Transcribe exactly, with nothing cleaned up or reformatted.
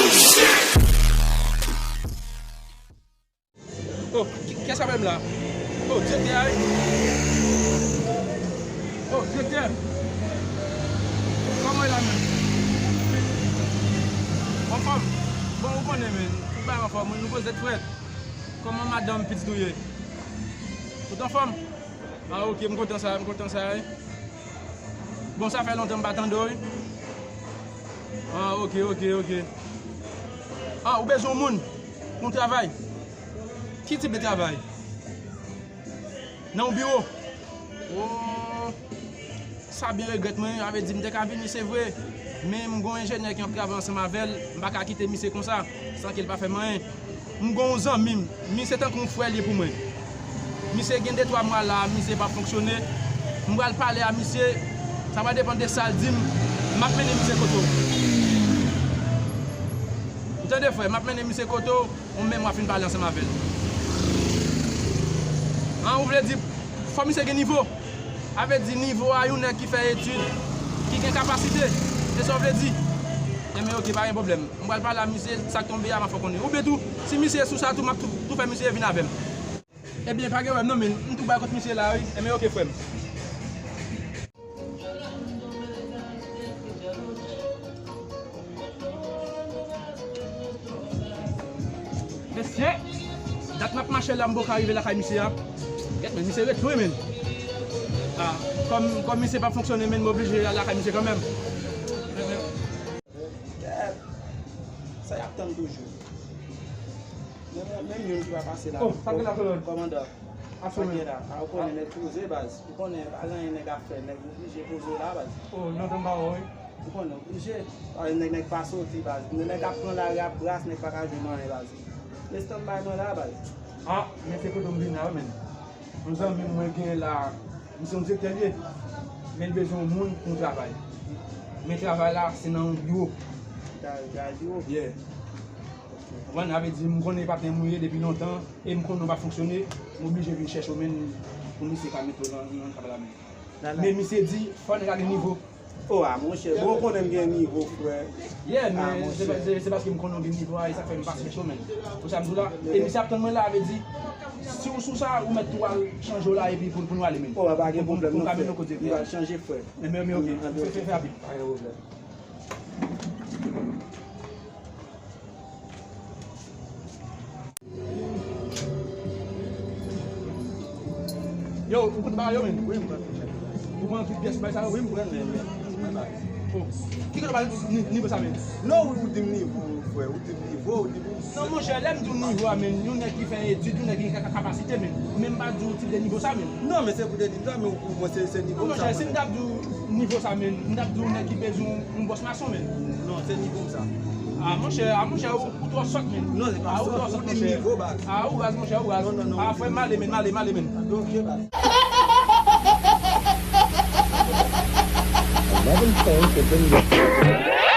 Oh, ki, kiyès sa menm la? Oh, direktè a, wi. Oh, direktè. Kòman w ye la menm? Anfòm? Bon, ou konnen, men, tout bagay anfòm, wi, nou poze frèt. Kòman madanm, pitit ou ye? Tout anfòm? Ah, ok, m kontan sa, m kontan sa, wi. Bon, sa fè lontan m pa tande w, wi. Ah, ok, ok, ok. Ah, ou bezwen yon moun pou yon travay? Ki tip de travay? Nan yon biwo? Oh, sa byen regrèt mwen, sa vle di m te ka vini, se vre. Men m gon enjenyè ki ap travay ansanm avè l, m pa ka kite misye konsa, san ke l pa fè m anyen. M gon yon zanmi m, misye tankou yon frè l ye pou mwen. Misye gen de twa mwa la, misye p ap fonksyone. M pral pale a misye, sa va depann de sa l di m, m ap mennen misye kote w. Ou tande, frè, m ap mennen misye kote w, ou menm w ap fin pale ansanm avè l. An, ou vle di, fò misye gen nivo. A vle di nivo a yon nèg ki fè etid, ki gen kapasite. Se sa w vle di? Enben, ok, pa gen pwoblèm. M pral pale a misye, sa k tonbe a, m ap fè w konnen. Oubyen tou, si misye sou sa tou, m ap tou, tou fè misye vin avè m. Ebyen, pa gen pwoblèm non, men m tou bay kont misye la, wi. Enben, ok, frè m. Mesye, dat n ap mache la, m poko rive lakay misye a. Gèt, men misye ret lwen, men. Ah, kòm, kòm misye p ap fonksyone, men m oblije al lakay misye kanmenm. Sa y ap tann toujou. Men, men, menm youn ki pa pase la. Oh, sa gen la, Kolonn? Kòmandan. Sa gen la. A, ou konnen nèg poze, baz. Ou konnen, pa gen anyen nèg ap fè. Nèg oblije poze w la, baz. Oh, lontan m pa wè w, wi. Ou konnen, oblije. A, nèg, nèg pa soti, baz. Nèg ap pran lari ap bras, nèg pa ka jwenn anyen, baz. Men standby mwen la, baz. Ah, men se kote m vin la, wi, men. Yon zanmi mwen gen la, misye yon direktè l ye, men l bezwen yon moun pou yon travay. Men travay la, se nan yon biwo. Travay, travay biwo? Yeah. Ou konprann? Sa vle di, m konnen patnè m ou ye depi lontan, e m konnen w pa fonksyone, m oblije vin chèche w, men pou misye ka mete w nan, nan travay la, men. Men misye di, fò nèg la gen nivo. Oh, a, monchè, bon, ou konnen m gen nivo, frè. Yeah, men se pa-, se, se paske m konnen w gen nivo a, e sa k fè m pase chèche w, men. Ou sa m di w la? E misye ap tann mwen la, vle di, si w sou sa, ou mèt tou al chanje w la, epi pou, pou nou ale, men. Oh, pa gen pwoblèm, non, frè. M pral chanje, frè. Men, men, men, ok. Fè, fè, fè rapid. Pa gen pwoblèm. Yo, ou konn bagay yo, men? Wi, m konn. Ou pran tout pyès bay sa yo? Wi, m pran, men, men. Oh. Ki kote w pale ni-, nivo sa, men? Non, wi, ou di m nivo, frè. Ou di m nivo, ou di m... Non, monchè, lè m di w nivo a, men, yon nèg ki fè etid, yon nèg ki gen ka-, kapasite, men. Men m pa di w tip de nivo sa, men. Non, men se pou te di m sa, men ou, ou, mwen, se, se nivo m sa, monchè, si m t ap di w nivo sa, men, m t ap di w nèg ki bezwen yon, yon bòs mason, men. Non, se nivo m sa. Ah, monchè, ah, monchè, ou, ou twò sòt, men. Non, se pa sòt, ou di m nivo, baz. Ah, ou raz, monchè, ou raz. Non, non, non. Ah, frè m, m ale, men, m ale, m ale, men. Ok, baz. Eleven phones have been